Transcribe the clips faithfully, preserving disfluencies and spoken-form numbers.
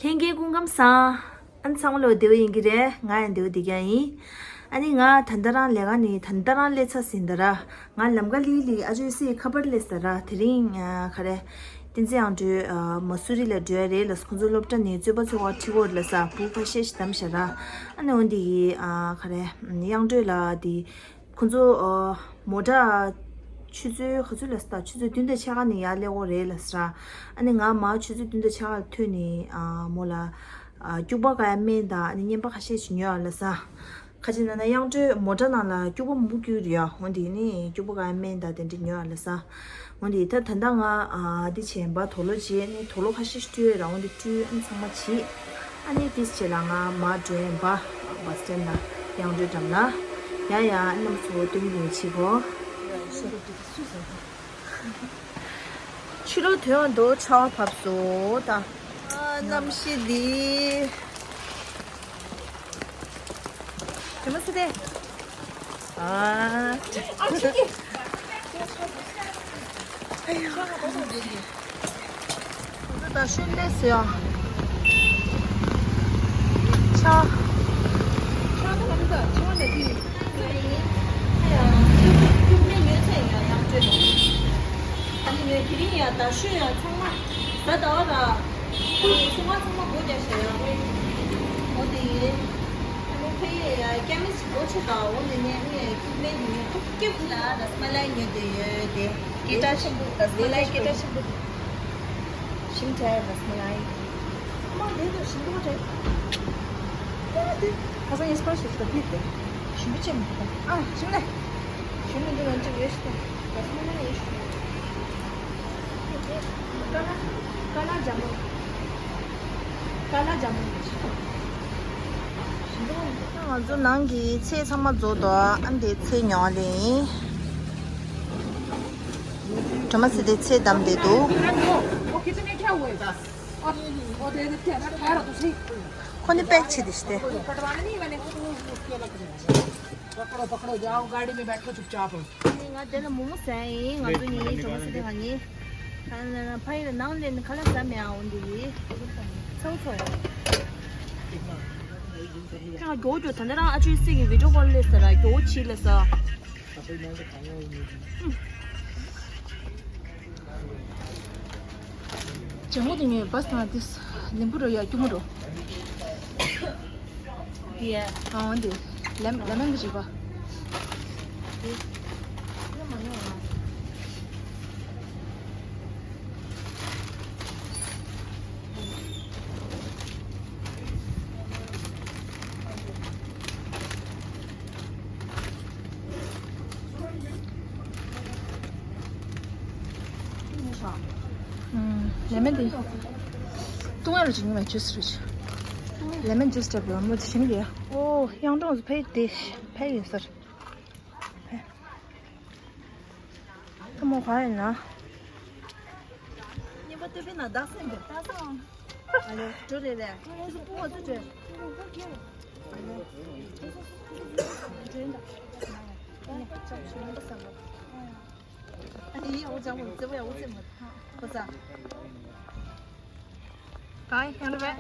ལྷན་རྒྱས་སྐུ་ཁམས་བཟང་། ཨ་ནི་ཚང་མ་ལོ་བདེ་པོ་ཡིན་གྱི་རེད། ང་ཡང་བདེ་པོ་བསྡད་ཀྱི་ཡིན། ཨ་ནི་ང་ད་ལྟ་རང་ལས་ཀ་ནས་ད་ལྟ་རང་སླེབས་ཚར་ཟིན་ད་ར། ང་ལམ་ཀ་ལི་ལི་ཨ་ཅོ་སི་ཁ་པར་སླེབས་ད་ར། དེ་རིང་ཨ་ག་རེ། བསྟན་འཛིན་དབྱངས་སྒྲོལ་ཨ་མ་སུ་རི་ལ་འགྲོ་ཡ་རེད་ལབ་སོང་། ཁོང་ཚོ་སློབ་གྲྭ་ནས་རྩོད་པ་རྩོད་ག་ཁྲིད་ཀྱི་ཡོད་ལབ་སོང་། བུ་ཁ་ཤས་ཤིག་བདམས་བཞག་ར། ཨ་ནི་འོ་འདི་གི་ཨ་ག་རེ། དབྱངས་སྒྲོལ་ལགས་དེ། ཁོང་ཚོ་ཨ་མོ་ཊ་ཆུ་ཚོད་ག་ཚོད་ལ་སྟ། ཆུ་ཚོད་བདུན་དང་ཕྱེད་ཀ་ནས་ཡར་སླེབས་ཀྱི་རེད་ལབ་སོང་། ཨ་ནི་ང་མ་ཆུ་ཚོད་བདུན་དང་ཕྱེད་ཀ་ལ་ཐོན་ནས་ཨ་མོ་ལ་ཨ་སྐྱུག་པ་དཀར་ཡག་སྨན་དང་ཨ་ནི་རྔན་པ་ཁ་ཤས་ཤིག་ཉོ་ཡག་ལབ་སོང་། ཁ་ཅིག་ན་ན་དབྱངས་སྒྲོལ་མོ་ཊ་ནང་ལ་སྐྱུག་པ་མང་པོ་སྐྱུག་རེད་ཡ། འོ་འདི་ནི་སྐྱུག་པ་དཀར་ཡག་སྨན་དང་དེ་འདྲ་ཉོ་ཡག་ལབ་སོང་། འོ་འདི་ད་ད་ལྟ་ང་ཨ་འདི་བྱས་པ། དུག་ལོག་བྱས་ནས་དུག་ལོག་ཁ་ཤས་ཤིག་བཀྲུས་ར། འོ་འདི་བཀྲུས་ཨ་ནི་ཚང་མ་བྱས། ཨ་ནི་ཏིས་བྱས་ལ་ང་མར་འགྲོ་ཡིན་པ། བ་སི་ཊན་ལ་དབྱངས་སྒྲོལ་འགྲམ་ལ། ཡ་ཡ། རྣམ་ཚོ་སྟོན་གྱི་ཡིན། ཕྱི་གོ། ཕྱི་ལོགས་དོན་འདུག་ཆར་པ་བབས་སོང་ད། ཨ་གནམ་གཤིས་འདི། དྲི་མ་སི་ཏེ། ཨ། ཨ་ཅིག་ད་ཤུན་ལས་སུ་ཡ། ཆ། ཆ་ད་ལམ་ད་ཆ་ད་དེ། ཨ་ཡ། ཁྱུག་མེད་ཉོས་ཚེ་ཡ་ཡང་སྤྲོད་དང་། ཨ་ནི་ངས་དེ་རིང་ཡ་ད་ཤུན་ཡ་ཚང་མ་ཟ་ད་བ་ད། ཨ་ནི་ཚང་མ་ཚང་མ་སྒོ་རྒྱག་ཤ་ཡ། འོ་དེ་ཡིན། ཨ་ནི་ཕ་ཡི་ཡ་ཀེ་མིས་སྒོ་ཕྱེ་ད། འོ་དེ་ནས་ངས་ཁྱུག་མེད་ཉོས། ཁྱུག་ཁྱུག་ལ་ར་སི་མ་ལའི་ཉོས་དེ་ཡོད་དེ། སྐད་གྲགས་ཆེན་པོ་ར་སི་མ་ལའི་སྐད་གྲགས་ཆེན་པོ་དེ། ཞིམ་ཐལ་ར་སི་མ་ལའི། མ་དེ་ཚོ་ཞིམ་པོ་རེད། ཡ་དེ་ཁ་སང་ངས་སི་པར་ཞིག་ཞིག་ལ་ཕུལ་ཏེ། ཞིམ་པོ་ཅན་མི་འདུག་ཨ་ཞིམ་ལེ། ཞིམ་མི་འདུག་ང་ཚོ་ཡོད་ཤི་ཏེ། ར་སི་མ་ལའི་ཡོད་ཤི་ཏེ། ཀ་ན་ཀ་ན་ཇ་མོ། ཀ་ན་ཇ་མོ་ཡོད་ཤི། ང་ཚོ་ནང་གི་ཚལ་ཚང་མ་རྫོགས་འདུག་ཨ་འདི་ཚལ་ཉོ་ལེ། གྲོ་མ་སི་དེ་ཚལ་བསྡམས་བསྡད་འདུག་ཁོ་ནི་པེག་བྱེད་དེ་ཤི་སྟེ། पकड़ो, पकड़ो, जाओ, गाड़ी में बैठो चुपचाप। ང་དེ་ལ་མོག་མོག་ཟ་ཡིན། ང་ཚོ་གཉིས་གྲོ་མ་སི་དེ་ང་གཉིས། ཕ་ཡི་ལ་ནང་ལས་ཁ་ལག་ཟ་མེད་ཨ། འོ་འདི་ཡིན། ཚོ་ཚོ། ང་མགྱོགས་མགྱོགས་ད་ནི་རང་ཨ་ཅོའི་སྲས་ཀྱི་བི་ཌིའོ་ཀོལ་སླེབས་ས་ར། མགྱོགས་བྱིས་ལ་ས། ལྗང་གུ་དེ་ངས་བ་སི་ནང་དེ་ལིམ་བུ་རོ་ཡ་སྐྱུར་མོ་རོ། ཡ། ཨ་འོན་ཏེ་ལེམ་ལེ་མན་གྱི་རིག་པ། ལེ་མན་དེ་བཏུང་ཡ་རུ་ཅིག་ཉི་མ་ཇུས་རུ་ཅིག་ལེ་མན་ཇུས་སྤྲད་པ་མོ་དེ་ཞིམ་གི། ཨོ་གཡང་གྲོང་ཕེ་དེ་ཕེ་ཡོད་སར་ཕེ། ཁ་མོ་ག་ཡིན་ན། ཉན་པ་ལྟོས་པས་ན་བདག་སེམས་པས་བདག་སེམས། ཨ་ལེ་འགྲོ་རེད་རེད། ཁྱོད་ཚོ་སྤུ་བ་ཚོ་འགྲོ། ཨ་ལེ། ཨ་ལེ་ཡང་འོ་ཅང་མོ་རྩེ་བོ་ཡང་འོ་རྩེ་མོ། ཁོ་ས། Bye, ཡང་འདྲ་བས།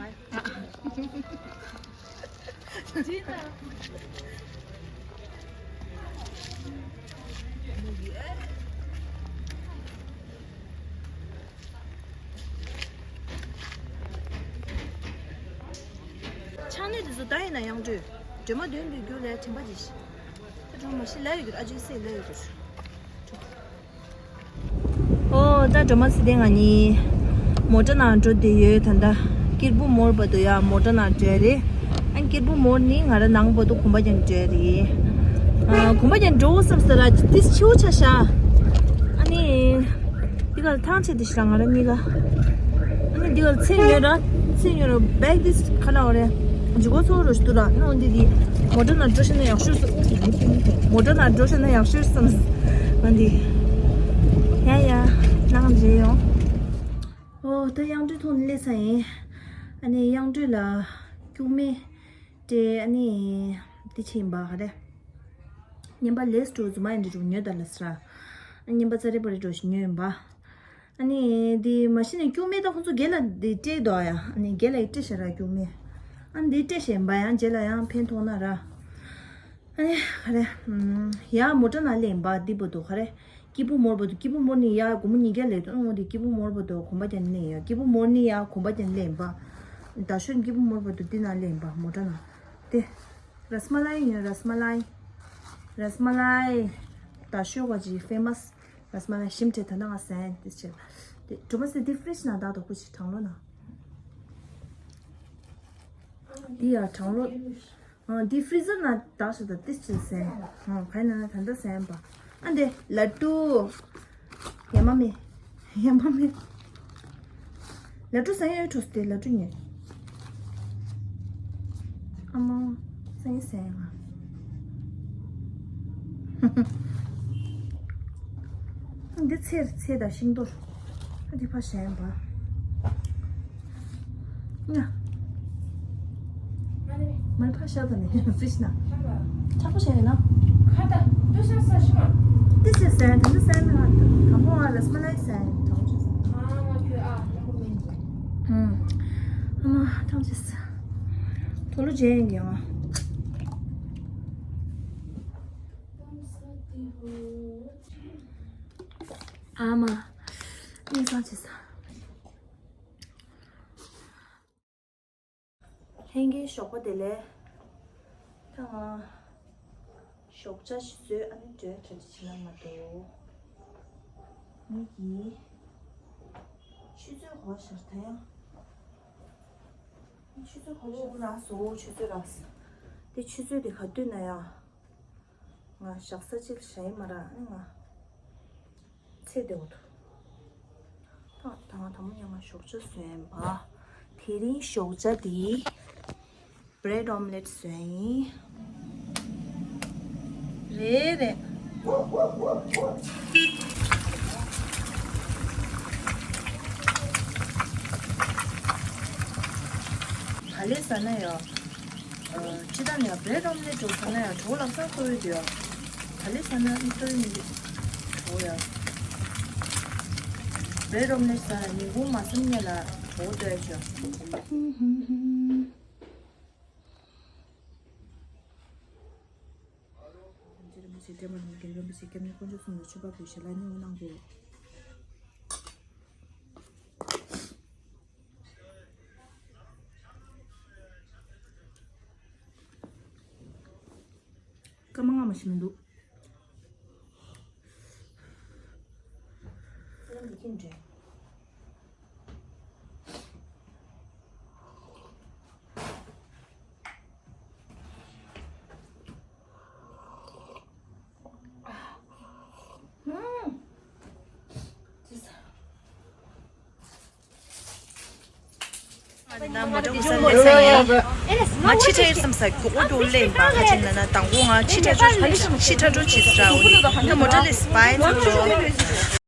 ཆང་ནས་དེ་ཚོ་ད་ཡིན་ན་ཡང་འགྲོས། སྒྲོལ་མ་དོན་དུ་རྒྱུ་ལས་དྲན་པ་ཅིག་ད་གྲོང་མ་ཤི་ལ་ཡོད་རྒྱུ་ཨ་ཅོའི་སྲས་ལ་ཡོད་རྒྱུ། ཨོ་ད་སྒྲོལ་མ་སི་ཏེ་ང་གཉིས་མོ་ཊ་ནང་འགྲོ་བསྡད་ཡོད། ད་ལྟ་ཀིར་སྦུག་མོལ་བར་དུ་ཡ་མོ་ཊ་ནང་འགྲོ་ཡ་རེད། ཨ་ཀིར་སྦུག་མོལ་ནི་ང་རང་ནང་བར་དུ་གོམ་པ་རྒྱག་འགྲོ་ཡ་རེད། ཨ་གོམ་པ་རྒྱག་འགྲོ་བསམ་ས་ར་ཏིས་ཆེ་བོ་ཆ་ཤ། ཨ་ནི་འདི་གར་ཐང་ཆད་དེ་ཤི་ལ་ང་རང་གཉིས་ཀ་ཨ་ནི་འདི་གར་ཚེ་ཉོས་ར། ཚེ་ཉོས་ར་བེག་དིས་ཁ་ལ་འོ་རེད། ཇི་གོ་ཚོ་རོ་ཤི་དུ་ར་ནོ་འདི་དི་མོ་ཊ་ནང་འགྲོ་ཤེས་ན་ཡག་ཤོས་སམ། མོ་ཊ་ནང་འགྲོ་ཤེས་ན་ཡག་ཤོས་སམ། ང་འདི་ཡ་ཡ་ནང་འཇལ་ཡོང་། ཨོ་ད་གཡང་སྒྲོལ་ཐོག་ནས་སླེབས་ས་ཡིན། ཨ་ནི་གཡང་སྒྲོལ་ལ་སྐྱུག་མེ་སྤྲད། ཨ་ནི་འདི་ཕྱིན་པ་ག་རེ། རྔན་པ་ལེས་འགྲོ་རྫུན་མ་ཡིན་འདྲ་འགྲོ་ཉོས་ད་ལ་སྲ། རྔན་པ་ཙ་རེ་པ་རེ་འགྲོ་ཞིག་ཉོས་ཡིན་པ། ཨ་ནི་དེ་མ་གཞི་ནས་སྐྱུག་མེད་ད་ཁོང་ཚོ་སྒེར་ལ་དེ་སྤྲད་འདུག་ཨ་ཡ། ཨ་ནི་སྒེར་ལ་ཡི་སྤྲད་ཤ་ར་སྐྱུག་མེད། ཨ་ནི་དེ་སྤྲད་ཤ་ཡིན་པ་ཡང་རྗེས་ལ་ཡང་ཕན་ཐོགས་ན་ར། ཨ་ནི་ག་རེ། ཡ་མོ་ཊ་ནང་ལེན་པ་འདི་བོ་དོ་ག་རེ། སྐྱིད་པོ་མོར་བོ་དོ། སྐྱིད་པོ་མོར་ནི་ཡ་སྒོར་མོ་ཉིས་བརྒྱ་ལས་དོ་འོང་དེ། སྐྱིད་པོ་མོར་བོ་དོ་གོམ་པ་ཅན་ལེན་ཡ། སྐྱིད་པོ་མོར་ནི་ཡ་གོམ་པ་ཅན་ལེན་པ། ད་ཤོད་སྐྱིད་པོ་མོར་བོ་དོ་འདི་ནང་ལེན་པ་མོ་ཊ་ནང་དེ། ར་སི་མ་ལའི་ཡིན། ར་སི་མ་ལའི། ར་སི་མ་ལའི། ད་ཤོད་ག་ཅི་ཕེ་མ་སི། ར་སི་མ་ལའི་ཞིམ་ཁྲེ་ད་ནང་ང་ཟན་དེ་ཆེ། དེ་གྲོ་མ་སི་དེ་ཕི་རིཇ་ནང་ད་དོ་ཁུ་ཆི་གྲང་ལོ་ན། འདི་ཡ་གྲང་ལོ། ཨ། འདི་ཕི་རི་ཛར་ནང་བཏང་ཤག་ད་ཏིས་ཅིག་ཟན། ཨ། ག་ཡིན་ན་ད་ལྟ་ཟན་པ། ཨ་འདི་ལ་ཏུ། ཡ་མ་མེ། ཡ་མ་མེ། ལ་ཏུ་ཟན་ཡོད་འགྲོ་སྟེ་ལ་ཏུ་ཉོས། ཨ་མ། ཟན་ཟན་ང་། འདི་ཚེར་ཚེ་དང་ཤིང་ཏོག་ཨ་འདི་ཕ་གཞན་པ། ང་། མ་ཕ་ཤ་དང་ནི་ཕི་ཤ་ན། ཁྲག་པོ་བྱས་ན། ཁ་ད་འདུ་ཤ་ས་ཤི་མ། འདི་ཤ་ཟན་དེ་འདི་ཟན་ན་དང་པོ་ཨ་ར་སི་མ་ལའི་ཟན་དང་ཅི་ཟན། ཨ་ང་ཁྱོད་ཨ་ལ་ཧུ་མིན། ཨ་མ་ཐང་ཅི་ཟན། ཐོ་ལོ་ཇེ་ཡིན་གྱི་ང་། ཨ་མ། ཡིན་སང་ཆེ་ས། ལྷན་རྒྱས་ཞོགས་པ་བདེ་ལེགས། ད་ང་ཞོགས་ཇ་ཞིག་བཟོས། ཨ་ནི་འགྲོས་གྲ་སྒྲིག་བྱེད་ན་མ་འདུག་ངེད་ཀྱིས་ཆུ་ཚོད་གོ་ཤར་ད་ཡང་། ཆུ་ཚོད་གོ་ཤར་རག་སོ། ཆུ་ཚོད་རག་སོ། དེ་ཆུ་ཚོད་དེ་ག་དུས་ན་ཡང་། ང་ཞག་ས་ཅིག་ཞ་ཡི་མ་ར་ཨ་ནི་ང་། ཚེ་བདེ་བོ་འདུག་ད་ད་ང་དང་པོ་ཉལ་ང་ཞོགས་ཇ་བཟོས་ཡིན་པ། དེ་རིང་ཞོགས་ཇ་འདི་བྷི་རེཌ་ཨོམ་ལེཊ་བཟོས་ཡིན། རེད་རེད། ག་ལེ་ཟ་ན་ཡོད། ཨ། ཅི་ད་ནས་བྷི་རེཌ་ཨོམ་ལེཊ་འགྲོ་ཟེར་ན་ཡང་གྲོགས་ལག་ས་ལྟོ་ཡོད་དེ་ཡ། ག་ལེ་ཟེར་ན་ལྟོ་ཡོད་མི་འདུག་གྲོགས་ཡ། བྷི་རེཌ་ཨོམ་ལེཊ་ཟེར་ན་ཉིན་གུང་མ་སེམས་ཉལ་ལ་གྲོགས་ལྟོ་ཡ་ཞོ། རིན་པོ་ཆེ་བཀྲ་མ་ལུང་རྒན་རིན་པོ་ཆེ་སྐྱབས་གནས་དཀོན་མཆོག་གསུམ་ལ་མཆོད་པ་ཕུལ་ཞལ་ལག་མཉེས་པོ་གནང་དགོས། སྐར་མ་ལྔ་མ་ཞིག་མི་འདུག་ང་མོ་ཊ་མོ་ས་ལེ་ས་ཡིན། ང་ཕྱི་དྲོ་ཡིན་བསམ་ས་གི་འོ་འགྲོ་ལེན་པ་ཁ་ཅིག་ན་ན་དང་པོ་ང་ཕྱི་དྲོ་ཕྱི་དྲོ་ཕྱི་དྲོ་ཕྱི་ས་འོ་ནི་ད་མོ་ཊ་ལེ་ས་པའི་ཚོ་ཚོ།